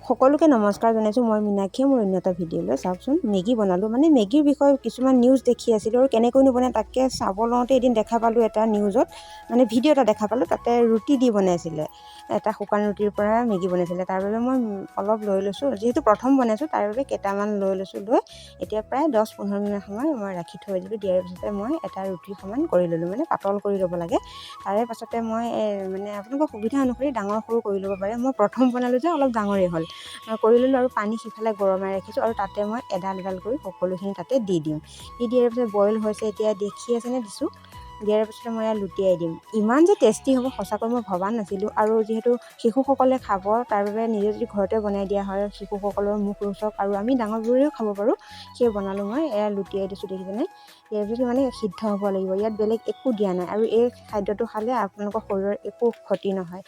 সকলোকে নমস্কাৰ জনাইছোঁ। মই মীনাক্ষীয়ে মোৰ অন্য এটা ভিডিঅ'লৈ। চাওকচোন, মেগী বনালোঁ। মানে মেগীৰ বিষয়ে কিছুমান নিউজ দেখি আছিলোঁ আৰু কেনেকৈনো বনায় তাকে চাব লওঁতে এদিন দেখা পালোঁ এটা নিউজত, মানে ভিডিঅ' এটা দেখা পালোঁ। তাতে ৰুটি দি বনাইছিলে, এটা শুকান ৰুটিৰ পৰা মেগী বনাইছিলে। তাৰ বাবে মই অলপ লৈ লৈছোঁ। যিহেতু প্ৰথম বনাইছোঁ, তাৰ বাবে কেইটামান লৈ লৈছোঁ। লৈ এতিয়া প্ৰায় 10-15 মিনিট সময় মই ৰাখি থৈ দিলোঁ। দিয়াৰ পিছতে মই এটা ৰুটিৰ সমান কৰি ল'লোঁ, মানে পাতল কৰি ল'ব লাগে। তাৰে পাছতে মই মানে আপোনালোকৰ সুবিধা অনুসৰি ডাঙৰ সৰু কৰি ল'ব পাৰে। মই প্ৰথম বনালোঁ যে অলপ ডাঙৰেই হ'ল। কৰি ল'লোঁ আৰু পানী সিফালে গৰমাই ৰাখিছোঁ আৰু তাতে মই এডাল এডাল কৰি সকলোখিনি তাতে দি দিওঁ। দি দিয়াৰ পিছত বইল হৈছে, এতিয়া দেখি আছেনে? দিছোঁ। দিয়াৰ পিছতে মই ইয়াত লুটিয়াই দিম। ইমান যে টেষ্টি হ'ব, সঁচাকৈ মই ভবা নাছিলোঁ। আৰু যিহেতু শিশুসকলে খাব, তাৰ বাবে নিজে যদি ঘৰতে বনাই দিয়া হয়, শিশুসকলৰ মুখ ৰোচক আৰু আমি ডাঙৰবোৰেও খাব পাৰোঁ। সেয়ে বনালোঁ মই। এয়া লুটিয়াই দিছোঁ, দেখিছেনে? ইয়াৰ পিছত মানে সিদ্ধ হ'ব লাগিব। ইয়াত বেলেগ একো দিয়া নাই আৰু এই খাদ্যটো খালে আপোনালোকৰ শৰীৰৰ একো ক্ষতি নহয়।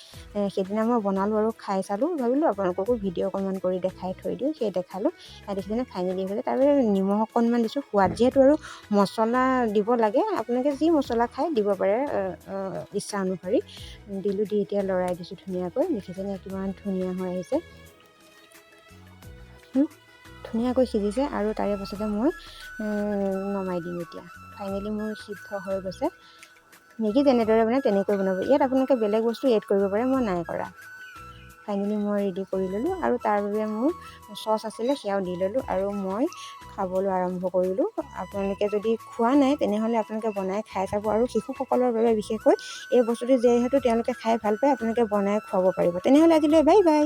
সেইদিনা মই বনালোঁ আৰু খাই চালোঁ। ভাবিলোঁ আপোনালোককো ভিডিঅ' অকণমান কৰি দেখাই থৈ দিওঁ, সেই দেখালোঁ। দেখিছেনে? ফাইনেলি হ'লে তাৰপিছত নিমখ অকণমান দিছোঁ সোৱাদ যিহেতু আৰু মছলা দিব লাগে। আপোনালোকে যি মছলা খায় দিব পাৰে, ইচ্ছা অনুসৰি। দিলোঁ, দি এতিয়া লৰাই দিছোঁ ধুনীয়াকৈ। দেখিছেনে কিমান ধুনীয়া হৈ আহিছে? ধুনীয়াকৈ সিজিছে আৰু তাৰে পাছতে মই নমাই দিম। এতিয়া ফাইনেলি মোৰ সিদ্ধ হৈ গৈছে। মেগী যেনেদৰে বনায় তেনেকৈ বনাব। ইয়াত আপোনালোকে বেলেগ বস্তু এড কৰিব পাৰে, মই নাই কৰা। ফাইনেলি মই ৰেডি কৰি ল'লোঁ আৰু তাৰ বাবে মোৰ চচ আছিলে, সেয়াও দি ল'লোঁ আৰু মই খাবলৈ আৰম্ভ কৰিলোঁ। আপোনালোকে যদি খোৱা নাই, তেনেহ'লে আপোনালোকে বনাই খাই চাব। আৰু শিশুসকলৰ বাবে বিশেষকৈ এই বস্তুটো, যিহেতু তেওঁলোকে খাই ভাল পায়, আপোনালোকে বনাই খুৱাব পাৰিব। তেনেহ'লে আজিলৈ বাই বাই।